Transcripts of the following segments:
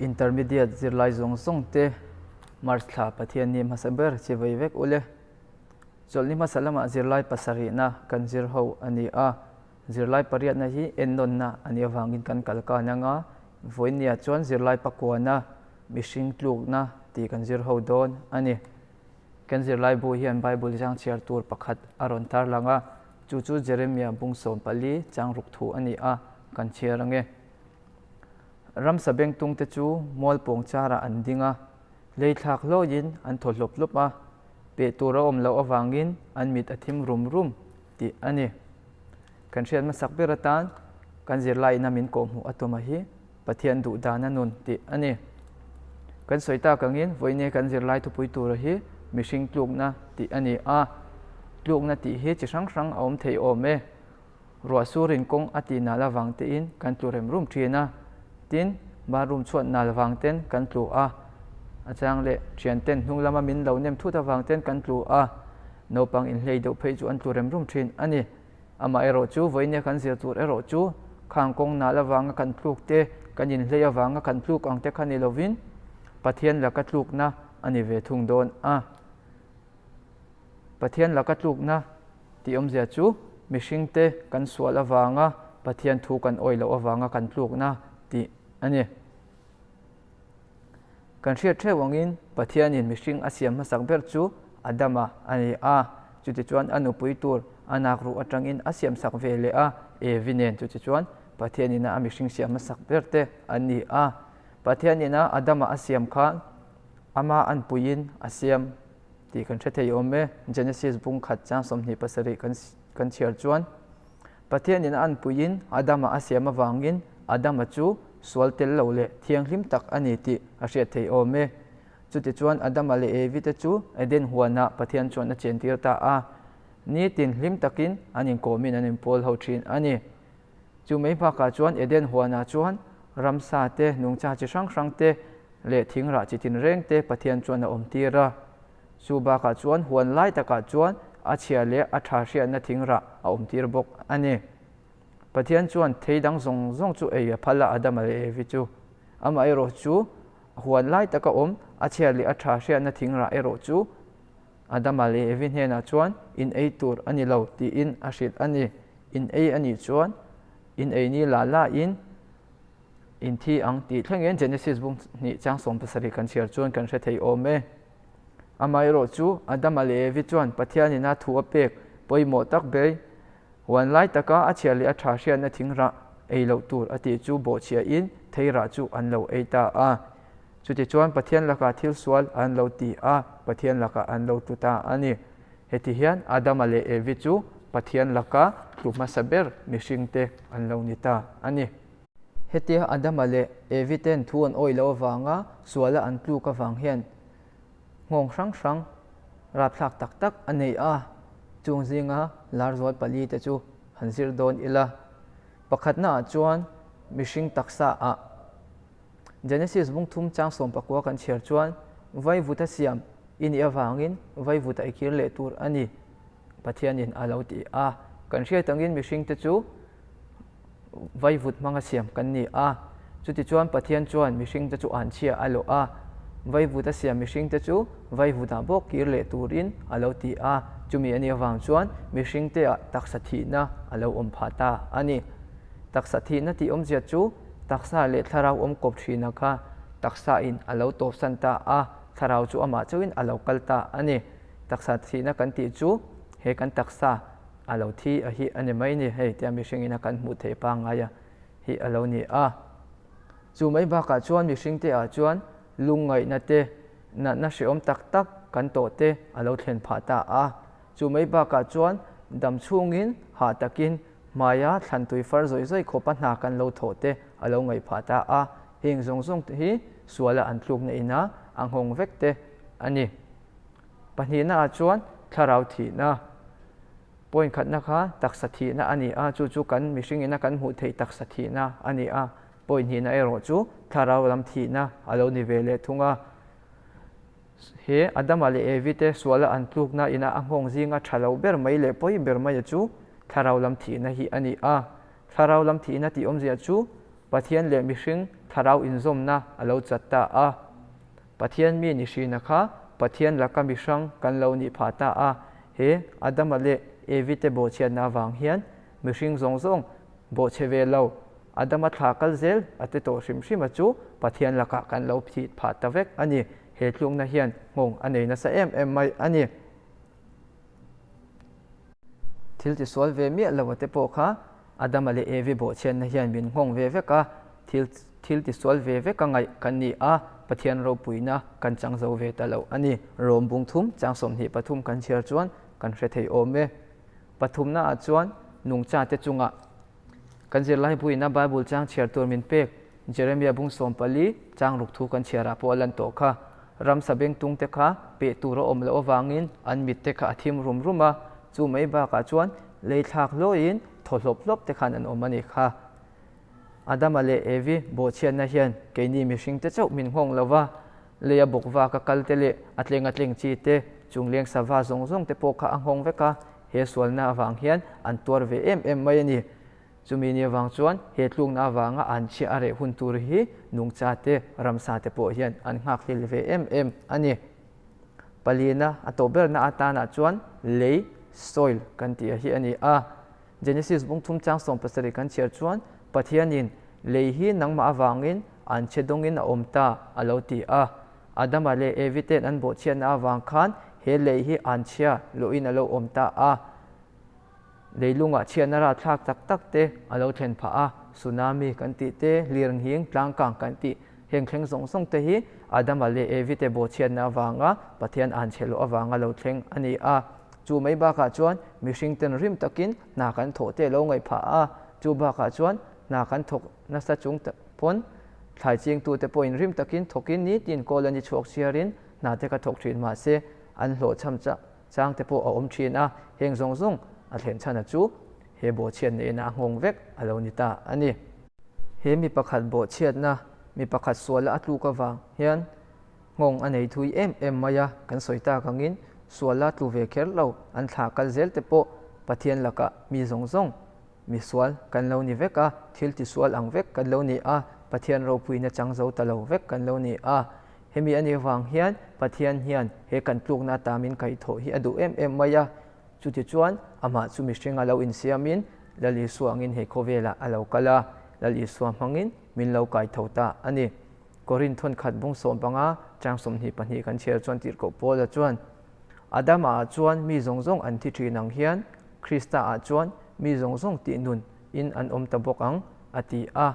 Intermediate zirlai zawng zawng te March thla Pathianni hmasa ber chi vei vek ule. Chawlhni hmasa lamah zirlai pasarihna kan zir ho a ni a, zirlai pariatna hi ennawnna a nih avangin kan kal kan anga, vawinia chuan zirlai pakuana mihring tlukna tih kan zir ho dawn a ni. Kan zirlai bu hian Bible zang chhiar tur pakhat a rawn tarlang a, chu chu Jeremia bung 14 chang ruk thu a ni a, kan chhiar ange. Ramsa bengtung te chu mualpawng charah an ding a, lei thlak hlawiin an thaw hlawp hlawp a, peh tur a awm loh avangin an mit a thim rum rum tih a ni. Kan hriat hmasak ber atan kan zirlaiin a min kawhhmuh a tum a hi Pathian duh dan a nun tih a ni. Kan sawi tak angin vawiine kan zirlai thupui tura hi mihring tlukna tih a ni a, tlukna tih hi chi hrang hrang a awm thei awm e. Ruah surin kawng a tih nal avang tein kan tlu rem rum thin a, tin, bathroom chhuat nal vang ten kan tlu a, a chang leh thian ten hnung lama min lo nem thut avang ten kan tlu a, naupang inhlei deuh phei chu an tlu rem rum thin a ni. Amaherawh chu vawinia kan zir tur erawh chu khang kawng nal avanga kan tluk te, kan inhlei avanga kan tluk ang te kha ni lovin Pathian laka tlukna a ni ve thung dawn a. Pathian laka tlukna tih awmzia chu mihringte kan sual avanga Pathian thu kan awih loh avanga kan tlukna tih a ni. Kan hriat theuh angin Pathianin mihring a siam hmasak ber chu Adama a ni a, chutichuan a nupui tur a nakruh atangin a siamsak ve leh a, Evi nen chutichuan Pathianina a mihring siam hmasak ber te an ni a. Pathianina Adama a siam khan ama anpuiin a siam tih kan hre thei awm e. Genesis bung khat chang 27 kan kan chhiar chuan Pathianin a anpuiin Adama a siam avangin Adama chu sual tel lo leh thianghlim tak a ni tih a hriat thei awm e. Chutichuan Adama leh Evi te chu Eden huanah Pathian chuan a chentir ta a, nitin hlim takin an inkawmin an inpawl ho thin a ni. Chu mai bakah chuan Eden huanah chuan ramsa te, nungcha chi hrang hrang te leh thingrah chi tinreng te Pathian chuan a awmtir a. Chu bakah chuan huan lai takah chuan a chhia leh a tha hriatna thingrah a awmtir bawk a ni. Pathian chuan thei dang zawng zawng chu ei a phal a, Adama leh Evi chu. Amaherawh chu huan lai taka awm a chhia leh a tha hriatna thingrah erawh chu Adama leh Evi hnenah chuan in ei tur a ni lo tiin a hrilh a ni. In ei a nih chuan in ei ni la la in in thi ang tih thlengin Genesis bung hnih chang 17 kan chhiar chuan kan hre thei awm e. Amaherawh chu Adama leh Evi chuan Pathianin a thu a pek pawimawh tak ber huan lai taka a chhia leh a tha hriatna thing rah ei loh tur a tih chu bawhchhiahin thei rah chu an lo ei ta a. Chutichuan Pathian lakah thil sual an lo ti a, Pathian lakah an lo tlu ta a ni. Heti hian Adama leh Evi chu Pathian laka tlu hmasa ber mihringte an lo ni ta a ni. Hetia Adama leh Evi ten thu an awih loh avanga suala an tluk avang hian nghawng hrang hrang rapthlak tak tak a nei a, chung zinga lar zual pali te chu han zir dawn ila. Pakhatnaah chuan mihring taksa ah Genesis bung thum chang 19 kan chhiar chuan vaivuta siam i nih avangin vaivuta i kir leh tur a ni, Pathianin a lo ti a. Kan hriat angin mihringte chu vaivut hmanga siam kan ni a. Chutichuan Pathian chuan mihringte chu anchhia a lawh a, vaivuta siam mihringte chu vaivutah bawk kir leh turin a lo ti a. Chumi a nih avang chuan mihringteah taksa thihna a lo awm phah ta a ni. Taksa thihna tih awmzia chu taksa leh thlarau awm kawp thina kha taksa in a lo tawpsan ta a, thlarau chu amah chauhin a lo kal ta a ni. Taksa thihna kan tih chu he kan taksa a lo thi a hi a ni mai ni, hei tia mihring ina kan hmuh theih pangngai a hi a lo ni a. Chu mai bakah chuan mihring te ah chuan lungngaihna te, natna hrehawm tak tak kan tawh te a lo thlen phah ta a. Chu mai bakah chuan dam chhungin hah takin hmaia thlan tui far zawih zawih khawpa hna kan lo thawh te a lo ngaih phah ta a, heng zawng zawng te hi suala an tlukna ina a nghawng vek te a ni. Pahnihna ah chuan thlarau thihna, point khatna kha taksa thihna a ni a, chu chu kan mihring ina kan hmuh theih taksa thihna a ni a, point hnihna erawh chu thlarau lam thihna a lo ni ve leh thung a. He Adama leh Evi te suala an tlukna ina a nghawng zinga tha lo ber mai leh pawi ber maia chu thlarau lam thihna hi a ni a. Thlarau lam thihna tih awmzia chu Pathian leh mihring thlarau inzawmna a lo chat ta a. Pathian mi ni hrina kha Pathian laka mi hrang kan lo nih phah ta a. He Adama leh Evi te bawhchhiatna avang hian mihring zawng zawng bawhchhe ve lo, Adama thla kal zel a ti tawh hrim hrim a chu Pathian lakah kan lo phit phah ta vek a ni. He tlukna hian nghawng a nei nasa em em mai a ni. Thil tisual ve miah lo a te pawh kha Adama leh Evi bawhchhiatna hian min nghawng ve vek a, thil thil tisual ve vek a ngaih kan ni a, Pathian ropuina kan chang zo ve ta lo a ni. Rom bung thum chang 23 kan chhiar chuan kan hre thei awm e. Pathumna ah chuan nungcha te chungah kan zirlai buina Bible chang chhiar tur min pek Jeremia bung 14 chang ruk thu kan chhiarah pawh a lan tawh kha. Ramsa bengtung te kha peh tur a awm loh avangin an mit te kha a thim rum rum a, chu mai bakah chuan lei thlak hlawiin thaw hlawp hlawp te khan an awm a ni kha. Adama leh Evi bawhchhiatna hian keini mihring te chauh min nghawng lo va, leia bawk vaka kal te leh a tleng a tleng chi te, chungleng sava zawng zawng te pawh kha a nghawng vek a, he sualna avang hian an tuar ve em em mai a ni. Chumi ni avang chuan he tlukna avanga an chhiah a reh hun tur hi nungcha te, ramsa te pawh hian an nghakhlel ve em em a ni. Palina a tawh berna atanah chuan lei, soil, kan tih a hi a ni a. Genesis bung thum chang 17 kan chhiar chuan Pathianin lei hi nangmah avangin an chhe dawngin a awm ta a lo ti a. Adama leh Evi ten an bawhchhiatna avang khan he lei hi an chhia luhin a lo awm ta a. Leilungah chhiatna rahthlak tak tak te a lo thlen phah a, tsunami kan tih te, lirnghing, tlangkang kan tih heng thleng zawng zawng te hi Adama leh Evi te bawhchhiatna avanga Pathian an chhe loh avanga lo thleng a ni a. Chu mai bakah chuan mihring ten rim takin hna kan thawh te lo ngaih phah a, chu bakah chuan hna kan thawk nasa chung pawn thlai chingtute pawhin rim takin thawkin nitin kawl a ni chhuak chhiarin hna te ka thawk thin mahse an hlawhchham chah Chang te pawh a awm thin a, heng zawng zawng a thlen chhana chu he bawhchhiatna ina a nghawng vek a lo ni ta a ni. He mi pakhat bawhchhiatna, mi pakhat suala a tluk avang hian nghawng a nei thui em em mai a, kan sawi tak angin suala tlu ve kher lo an thlah kal zel te pawh Pathian lakah mi zawng zawng Misual kan lo ni vek a, thil tisual ang vek kan lo ni a, Pathian ropuina chang zo ta lo vek kan lo ni a. Hemi a nih vang hian Pathian hian he kan tlukna ata min kaihthawh hi a duh em em mai a. Chutichuan amah chu mihring a lo insiamin Lal Isua angin he khawvelah a lo kal a, Lal Isua hmangin min lo kaitho ta a ni. Korinth thawnkhat bung 15 chang 22 kan chhiar chuan tirhkoh Paula chuan, Adama-ah chuan mi zawng zawng an thi thin ang hian Krista-ah chuan mi zawng zawng tih nun in an awm ta bawk ang, a ti a.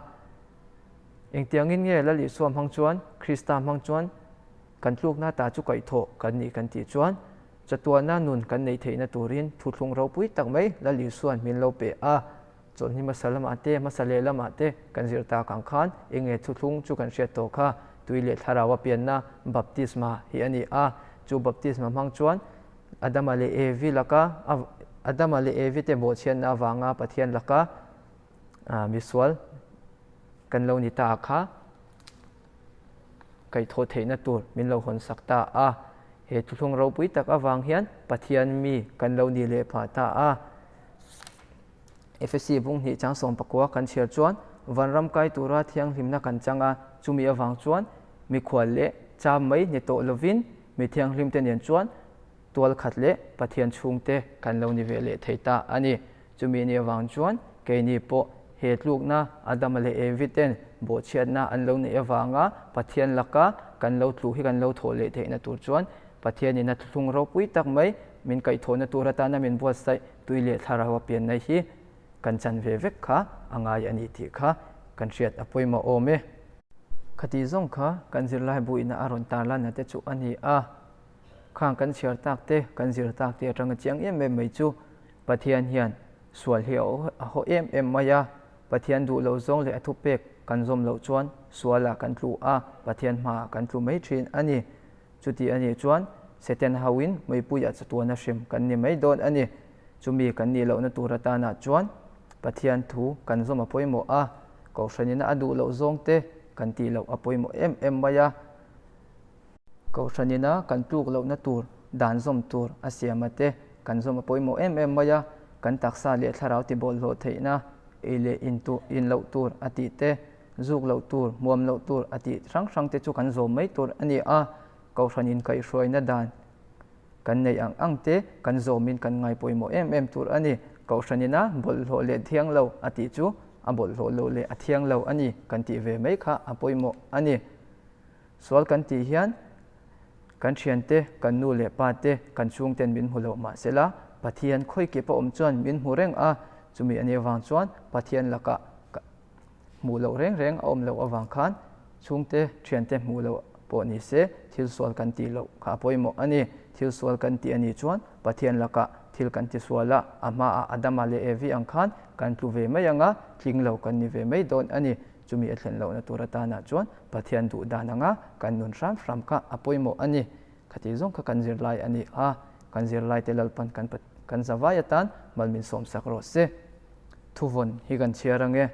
Engtiangin nge Lal Isua hmang chuan, Krista hmang chuan kan tlukna ta chu kaihthawh kan nih kan tih chuan, chatuana nun kan neih theihna turin thuthlung ropui tak mai Lal Isua'n min lo pe a. Chawlhni hmasa lamah te, hmasa leh lamah te kan zir tak ang khan enge thuthlung chu kan hriat tawh kha tui leh thlarau a pianna baptisma hi a ni a. Chu baptisma hmang chuan Adama leh Evi laka Adama leh Evi te bawhchhiatna avanga Pathian laka misual kan lo ni ta kha kaihthawh theihna tur min lo hawnsak ta a. He thuthlung ropui tak avang hian Pathian mi kan lo ni leh phah ta a. Efesi bung hnih chang 19 kan chhiar chuan vanram kai tura thianghlimna kan chang a, chumi avang chuan mikhual leh cham mai ni tawh lovin mi thianghlimte nen chuan tual khat leh Pathian chhungte kan lo ni ve leh thei ta a ni. Chumi ni avang chuan keini pawh he tlukna Adama leh Evi ten bawhchhiatna an lo neih avanga Pathian laka kan lo tlu hi kan lo thawh leh theihna tur chuan Pathianin a thlung ropui tak mai min kaihthawhna tur atana min buatsaih tui leh thlarau a pianna hi kan chan ve vek kha a ngai a ni tih kha kan hriat a pawimawh awm e. Khati zawng kha kan zirlai buina a rawn tarlanna te chu a ni a, khang kan chhiar tak te, kan zir tak te atanga chiang em em mai chu Pathian hian sual hi a haw em em mai a, Pathian duh loh zawng leh a thupek kan zawm loh chuan sualah kan tlu a, Pathian hmaah kan tlu mai thin a ni. Chuti a nih chuan Satan hoin meipuiah chatuana hrim kan ni mai dawn a ni. Chumi kan nih lohna tur atanah chuan Pathian thu kan zawm a pawimawh a, Kohhranina a duh loh zawngte kan tih loh a pawimawh em em mai a. Kohhranina kan tluk lohna tur dan zawm tur a siama te kan zawm a pawimawh em em mai a, kan taksa leh thlarau tibawlhhlawh theihna ei leh in loh tur a tih te. Zuk loh tur, hmuam loh tur a tih hrang hrang te chu kan zawm mai tur a ni a, Kohhran inkaihhruaina dan kan neih ang ang te kan zawmin kan ngai pawimawh em em tur a ni. Kohhran ina bawlhhlawh leh thiang lo a tih chu a bawlhhlawh lo leh a thiang lo a ni kan tih ve mai kha a pawimawh a ni. Sual kan tih hian kan thiante, kan nu leh pa te, kan chhungten min hmu loh mahsela Pathian khawikip a awm chuan min hmu reng a, chumi a nih avang chuan Pathian lakah Hmuh loh reng reng a awm loh avang khan chhungte, thiante hmuh loh pawh ni se thil sual kan tih loh kha a pawimawh a ni. Thil sual kan tih a nih chuan Pathian lakah thil kan ti sual a, a hmaah Adama leh Evi ang khan kan tlu ve mai ang a, tling lo kan ni ve mai dawn a ni. Chumi a thlen lohna tur atanah chuan Pathian duh dan anga kan nun hram hram kha a pawimawh a ni. Khati zawng kha kan zirlai a ni a, kan zirlaite Lalpan kan kan zavai atan mal min sawmsak rawh se. Thuvawn hi kan chhiar ang e.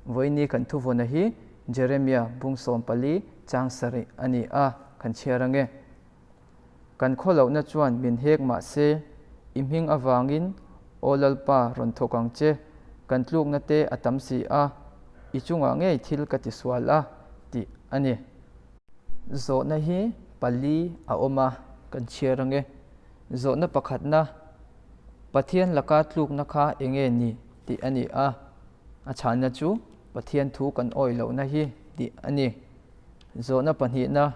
Vawiini kan thuvawn-a hi Jeremia bung 14 chang sarih a ni a, kan chhiar ang e. Kan khawlohna chuan min hek mah se, i hming avangin Aw Lalpa rawn thawk ang che, kan tlukna te a tam si a, i chungah ngei thil ka ti sual a, tih a ni. Zawhna hi pali a awm a, kan chhiar ang e. Zawhna pakhatna. Pathian laka tlukna kha enge ni tih a ni a, a chhanna chu Pathian thu kan awih lohna hi tih a ni. Zawhna pahnihna,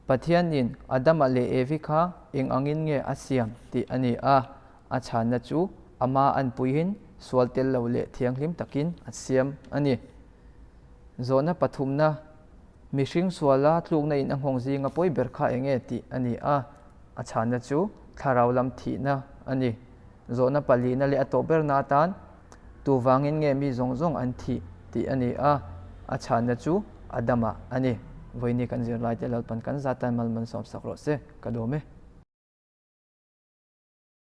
Pathianin Adama leh Evi kha eng angin nge a siam tih a ni a, a chhanna chu ama anpuiin sual tel lo leh thianghlim takin a siam a ni. Zawhna pathumna, Mihring suala tlukna in a nghawng zinga pawi ber kha enge tih a ni a, A chhanna chu thlarau lam thihna a ni. Zawhna palihna leh a tawh berna atan tu vangin nge mi zawng zawng an thih tih a ni a, a chhanna chu Adama a ni. Vawiini kan zirlaite Lalpan kan zatan mal man sawmsak rawh se, ka dawm e.